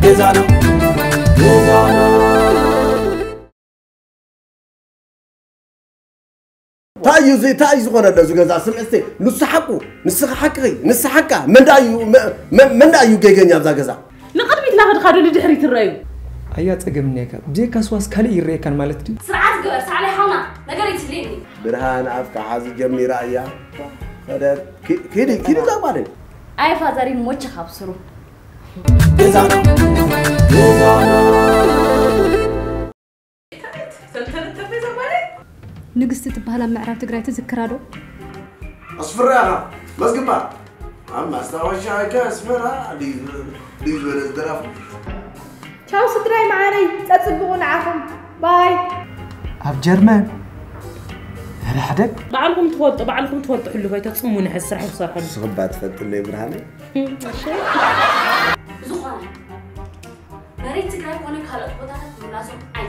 ገዛና ገዛና እንታይ እዩ እዚ እንታይ እዩ ዝኾነ ኣሎ እዚ ገዛ ስምዕስቲ ንሱ ሓቁ ንስኻ ሓቅኺ ንስ ሓቃ መን ደኣ እዩ መ- መ- መን ደኣ እዩ ጌገኛ ኣብዛ ገዛ ንቕድሚት ናኸድካ ዶ ንድሕሪት ትረኣዩ ኣያ ጸገም እኒአካ ብዘይካ ስዋስ ካልእ ይረየካን ማለት ድዩ? ስርዓት ግበር ሳዕላይ ሓውና ነገር ይትልየኒ ብርሃን ኣፍካ ሓዚ ጀሚራ እያ ከደት ኪ- ኪዲ ኪዲ እዛ ጓል ኣየ ፋዘሪ ሞች ካብ ስሩ ገዛ ገዛ ንግስቲ ትበሃል ኣብ ምዕራብ ትግራይ ትዝክራ ዶ? ኣስፍራ ኢኻ መዝግባ ኣብ ማስታወሻ ከስፍራ ድዩ ዝበለ ዝደራፉ ቻው ስድራይ መዓረይ ጸጽብቑ ንዓኹም ባይ ኣብ ጀርመን ሕደሕደግ ባዕልኹም ትፈልጡ ባዕልኹም ትፈልጡ ሕሉፍ ኣይተፅሙ ንሕዚ ስራሕ ይሰርሐሉ ንስኽባ ትፈልጥለይ ብርሃነይ ዝኾነ መሬት ትግራይ ኮነ ካልኦት ቦታታት ምላሶም ኣይ